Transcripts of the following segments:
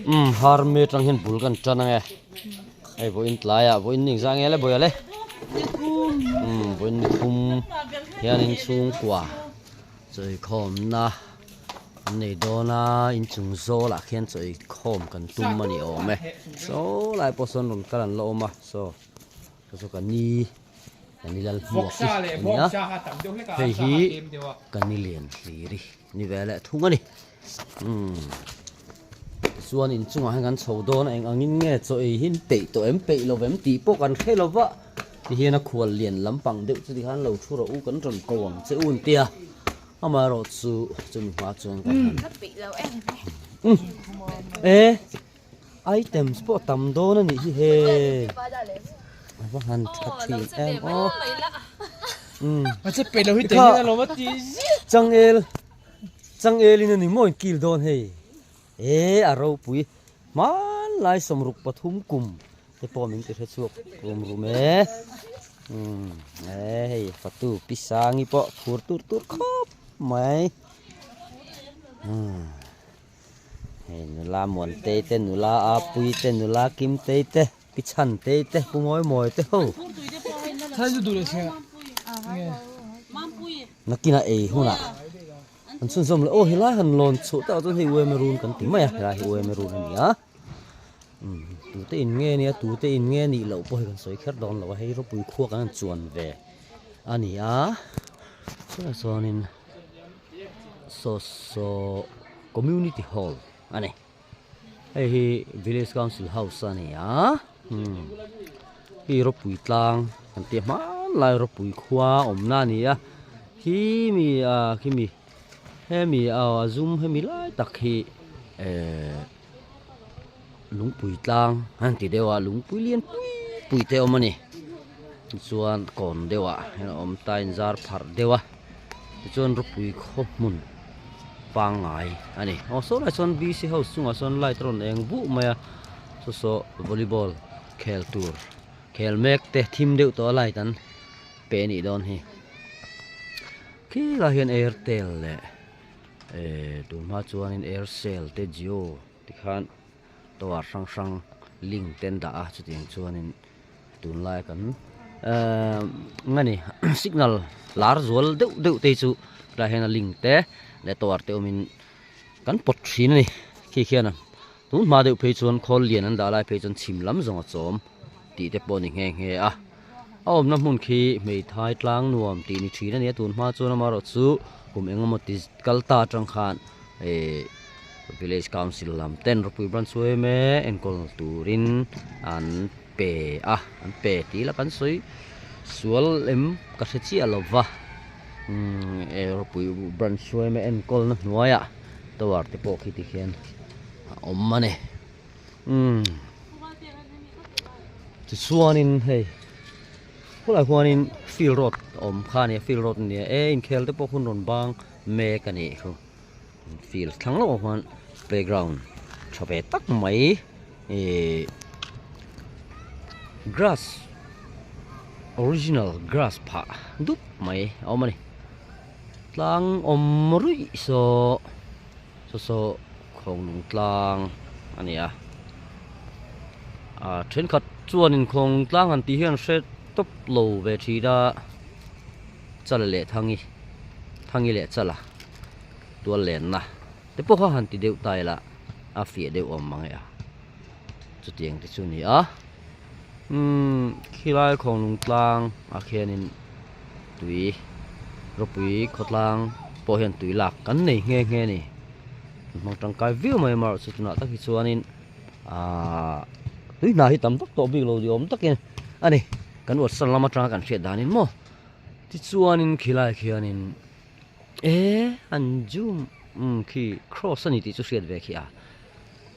Umm har mi atang hian bul kan tan ange hei vawiin tlaiah vawiin ni engzah nge le bawiah le umm vawiin ni thum hianin chhungkua chawikhawmna an nei dawn a inchung zawlah khian chawikhawm kan tum a ni awm e saw lai pawh sawn rawn kal an la awm a saw Chu chu ka ni ka ni lal hmuak hi a ni a hei hi ka ni lian hlir hi ni ve leh thung a ni umm tichuan inchungah hian kan chho dawn a eng angin nge chaw ei hi an peih tawh em peih lo vem tih pawh kan hre lo va tihian a khual lian lampang deuh chu tikhan lo thu rawh u kan rawn ko ang che u an tia amaherawh chu chumi hma chuan kan han umm e. Items pawh a tam dawn a nih hi hei a va han tha thin em aw umm changel changel in a ni maw in kil dawn hei e a ropui hmanlai sawmruk pathum kum te pawh min ti hre chhuak rum rum e umm e hei fatu pi sangi pawh phur tur tur khawp mai umm. Hei nula Muantei te nula Apuii te nula Kimtei te Pi Chhantei te Pu Mawimawi te ho nakinah ei hunah an chhunzawm leh aw helai han lawn chhuah takah chuan hei uaima run kan ti mai a helai hi uaima run a ni a umm tute in nge nia tute in nge nih loh pawh hi kan sawi kher dawn lo a hei ropui khua kan han chuan ve a ni a chutah chuanin. Saw saw community hall a ni hei hi village council house a ni a umm hei rawpui tlang kan tih hmanlai rawpui khua awmna a ni a khi mi ah khi mi hemi a zum hemi lai tak hi ehh lungpui tlang an ti deuh a lungpui lian pui pui te a awm a ni tichuan kawn deuh ah hian a awm ta a inzar pharh deuh a tichuan rawpui khaw hmun pangngai a ni aw saw lai sawn b c house chungah sawn light a rawn eng vuh mai a saw saw volleyball khel tur khel mek te thim deuh tawh a light an pe a nih dawn hi khilaiah hian airtel leh ehh tun hma chuanin aircel te jio tikhan tower hrang hrang link te an dah a chutiang chuanin tunlai kan ehh eng a ni signal lar zual deuh deuh te hi chu helaiah hian a link te leh tower te awmin kan pawt thin a ni khi khian tun hma deuh phei chuan khawl lian an dah lai phei chuan chhim lam zawng a chawm tih te pawh a ni nghe nghe a a awmna hmun khi hmeithai tlang nuam tih ni thin a ni a tun hma chuan amaherawh chu kum engemaw ti kal ta atang khan ehh village council lam ten ropui branch em e enkawl turin an pe a an pe tih la kan sawi sual em ka hre chiah lo va umm eh ropui branch em e enkawl na hnuaiah tower te pawh khi tikhian a awm a ni umm tichuanin hei khulai huanin field road a awm kha a ni a field road a ni a e inkhel te pawh hun rawn bang mek a nih chu field thlang lawkah khuan playground tha ve tak mai ihh grass original grass phah dup mai a awm a ni tlang awm ruih saw saw saw khawnglung tlang a ni a ah thenkhat chuanin khawnglung tlang han tih hian hre tawp lo ve thin a chala leh thangi thangi leh chala tual lenna te pawh kha han ti deuh ta ila a fiah deuh awm mang e a chutiang te chu a ni a umm khilai khawnglung tlang ah khianin tui rawpui khawtlang pawh hian tui lak kan nei nghe nghe a ni hmang tangkai viau mai amaherawh chu tunah tak hi chuanin ahh tui hna hi tam vak tawh bik lo ni awm takin a ni kan uatsan lam atanga kan hriat danin maw tichuanin khilai khianin e an zoom umm khi cross a ni tih chu hriat ve khi a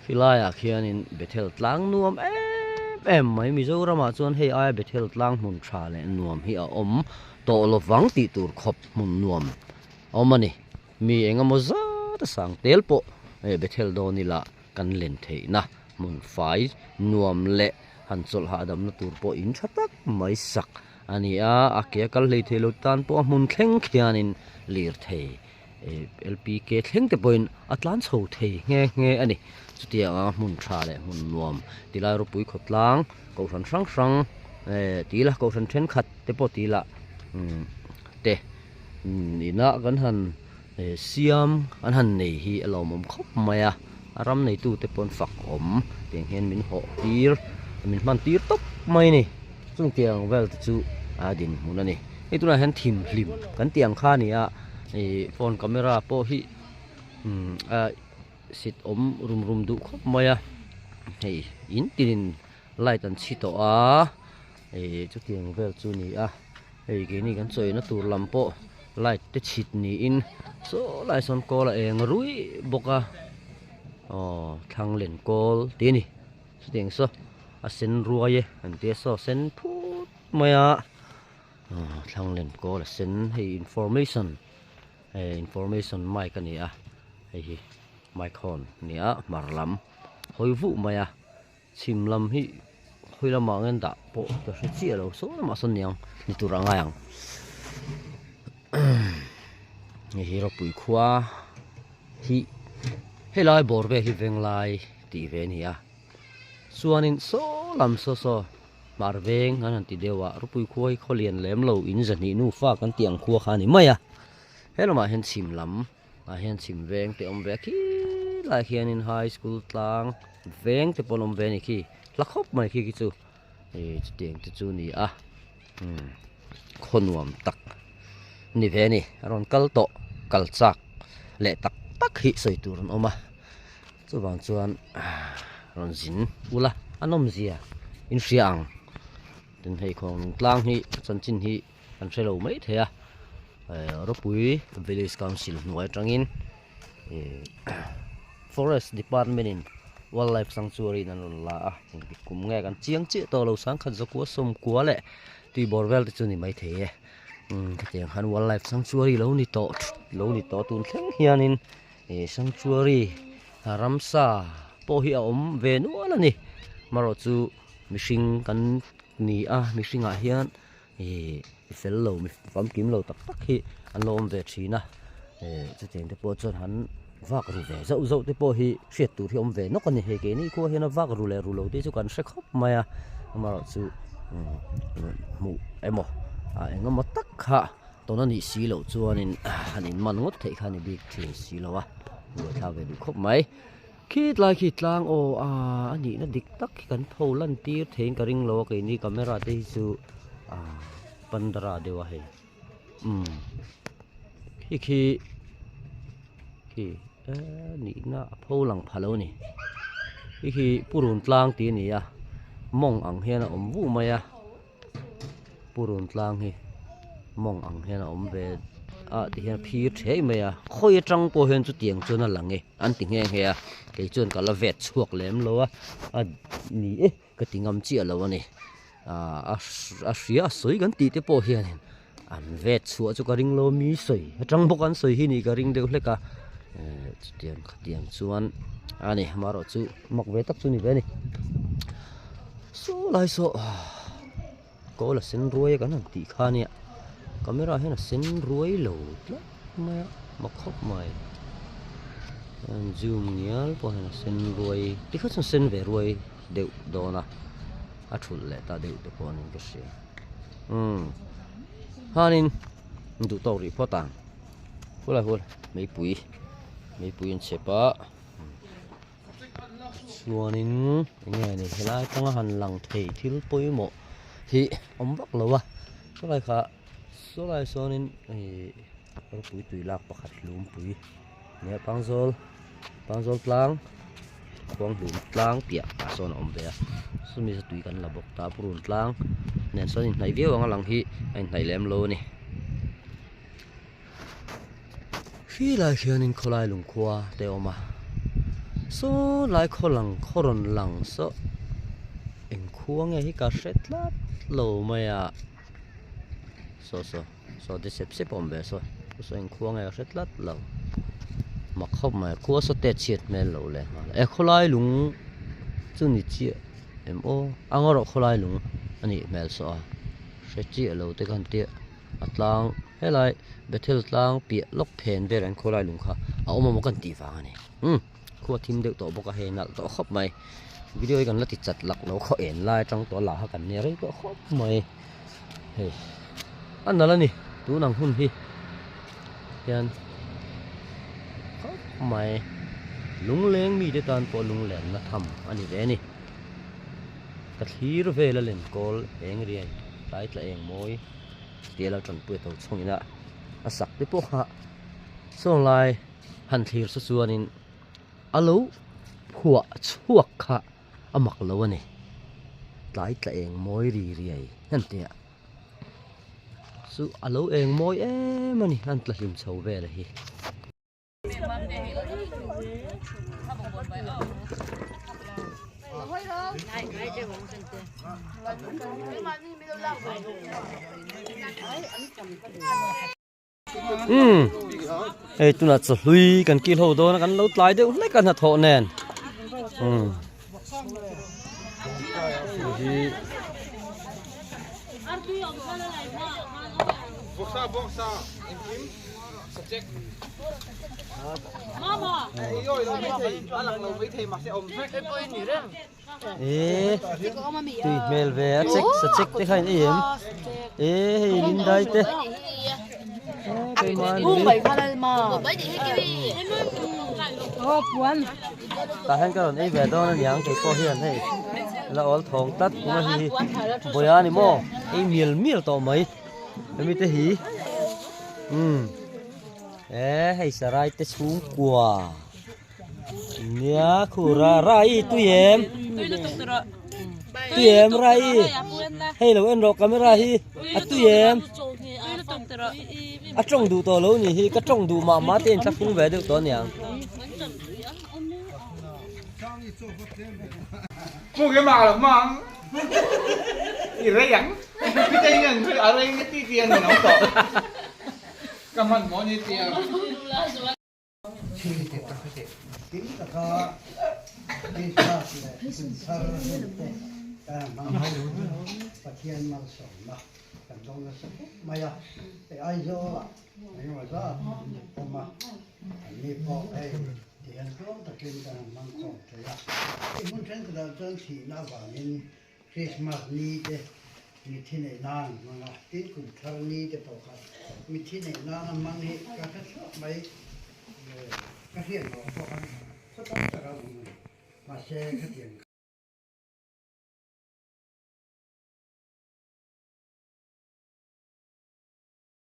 khilaiah khianin Bethel tlang nuam em em mai Mizoramah chuan hei aia Bethel tlang hmun tha leh nuam hi a awm tawh lovang tih tur khawp hmun nuam a awm a ni mi eng emaw zat a sang tel pawh eh Bethel dawn ila kan len theihna hmun fai nuam leh han chawlh hahdamna tur pawh in tha tak mai sak a ni a a ke a kal hlei thei lo tan pawh a hmun thleng khianin lirthei. LPK thleng te pawhin a tlan chho thei nghe nghe a ni. Chutianga hmun tha leh hmun nuam tilai ropui khawtlang kohhran hrang hrang tih la kohhran thenkhat te pawh tih lah te ina kan han siam an han nei hi a lawmawm khawp mai a a ram neitu te pawn fak awm tiang hian min hawh tir min hman tir tawp mai a ni chung tiang vel te chu a dinhmun a ni hei tunah hian thim hlim kan tih ang kha a ni a ih phone camera pawh hi umm a sit awm rum rum duh khawp mai a hei in tinin light an chhi tawh a ih chutiang vel chu a ni a. Hei keini kan chawina tur lam pawh light te chhit niin saw lai sawn kawl a eng ruih bawk a aw thlang len kawl tih a ni chutiang saw a sen ruai e an tia saw sen phut mai a aw thlang len kawl a sen hei information eh information mic a ni a hei hi mic horn a ni a hmar lam hawi vuh mai a. Chhim lam hi khawi lamah nge an dah pawh ka hre chiah lo saw lamah sawn niang ni tur a ngai ang hei hi ropui khua hi helai bawr vel hi venglai tih ve a ni a chuanin saw lam saw saw hmar veng an han ti deuh a ropui khua hi khaw lian lem lo in zahnih nufa kan tih ang khua kha a ni mai a he lamah hian chhim lam. Ah hian chhim veng te awm ve a khilai khianin high school tlang veng te pawh an awm ve a ni khi hla khawp mai khi khi chu ih chutiang te chu a ni a umm khaw nuam tak a ni ve a ni a rawn kal tawh kal chak leh tak tak hi sawi tur an awm a chuvang chuan rawn zin ula a nawmzia in hria ang tin hei khawng tlang hi chanchin hi. An hre lo mai thei a ropui village council hnuai atangin ih forest department in wildlife sanctuary in an rawn la a engtik kum nge kan chiang chiah tawh lo sangkhat zakua sawmkua leh tui bawr vel te chu ni maithei e umm khatiang khan wildlife sanctuary lo ni tawh lo ni tawh tun thleng hianin ih sanctuary ramsa pawh hi a awm ve nual a ni marawh chu mihring kan ni a mihringah hian. Ih mi fel lo mi famkim lo tak tak hi an lo awm ve thin a eh chutiang te pawh chuan han vak ru ve zauh zauh te pawh hi hriat tur hi awm ve nawk a ni hei keini khua hian a vak ru leh ru lo te chu kan hre khawp mai a amaherawhchu hmuh emaw ah eng emaw tak kha tawn a nih si loh chuanin han inman ngawt theih kha a ni bik thin si lo a buaithlak ve duh khawp mai. Khitlai khi tlang aw a a nihna dik tak hi kan pho lan tir theiin ka ring lo a keini camera te hi chu ah pandara deuh a hei umm khi khi khi eee nihna a pho lang pha lo a ni khi khi purun tlang tih a ni a mawng ang hian a awm vuh mai a. Purun tlang hi mawng ang hian a awm ve a ti hian a phir thei mai a khawi atang pawh hian chutiang chuan a lang e an ti nghe nghe a kei chuan ka la vet chhuak lem lo a a ni e ka ti ngam chiah lo a ni ah a hria a sawi kan tih te pawh hianin an vet chhuah chu ka ring lo mi sawi atang bawk an sawi hi nih ka ring deuh hlek a eh chutiang khatiang chuan a ni amaherawhchu mak ve tak chu a ni ve a ni. Saw lai saw kawl a sen ruai a kan han tih kha nia camera hian a sen ruai lo tlat mai a mak khawp mai an zoom ngial pawh hian a sen ruai tikha chuan sen ve ruai deuh dawn a a thulh leh ta deuh te pawh niin ka hria umm khanin duh tawk rih phawt ang khulai hul meipui meipui an chhep a. Chuanin eng nge ni helai atanga han lang thei thil pawimawh hi awm vak lo a sawlai kha sawlai sawnin ih ropui tui lak pakhat hlumpui nia pangzawl pangzawl tlang khuanghlum tlang piah ah sawn a awm ve a chumi chu tui kan la bawk ta purun tlang nen sawn inhnaih viau ang a lang hi a inhnaih lem lo a ni. Khi lai khianin khawlai lungkhua te a awm a saw lai khaw lang khaw rawn lang saw eng khua nge hi ka hre tlat lo mai a saw saw saw te sep sep a awm ve saw saw eng khua nge ka hre tlat lo mak khawp mai a khua saw te chhiat hmel loh leh nghal e khawlai lung chu ni chiah em aw a ngaw rawh khawlai lung a nih hmel saw a hre chiah lo te khan tia a tlang. Helai Bethel tlang piah lawk phen vel an khawlai lung kha a awm amaw kan tih vang a ni. Umm khua thim deuh tawh bawk a hei nalh tawh khawp mai. Video hi kan la ti chat lak lo khaw en lai atang tawh lah kha kan nia rei tawh khawp mai. Hei a nalh a ni tun ang hun hi hian khawp mai. Lungleng mite tan pawh lunglenna tham a ni ve a ni. Ka thlir vel a len kawl eng riai tlai tla eng mawi tih a lo tanpui a to chhungin a a sak te pawh kha sawn lai han thlir chu chuanin a lo phuah chhuak kha a mak lo a ni tlai tla eng mawi ri riai han tih a chu a lo eng mawi em a ni an tla hlim chho vel a hi. Umm hei tunah chawhlui kan kil ho dawn a kan lo tlai deuh hlek a hnathawh nen umm hei hi. Tui hmel ve a chek sa chek te kha in ei em e hei lindai te tah hian ka rawn ei ve dawn a niang kei pawh hian hei la awl thawng tlat kuma hi bawiha a ni maw ei mial mial tawh mai. Hemi te hi umm e hei sarai te chhungkua nia khura rai tui em tui em rai hei lo en rawh camera hi a tui em a tawng duh tawh lo ni hi ka tawng duh mah mah te in thlahrung ve deuh tawh aniang. Christmas ni te mithi neih nan an hmang a, tin kum thar ni te pawh kha mithi neih nan a hmang hi ka hre chhuak mai, ka hriat loh pawh khan khaw tam tak a awm a ni, mahse khatiang kha.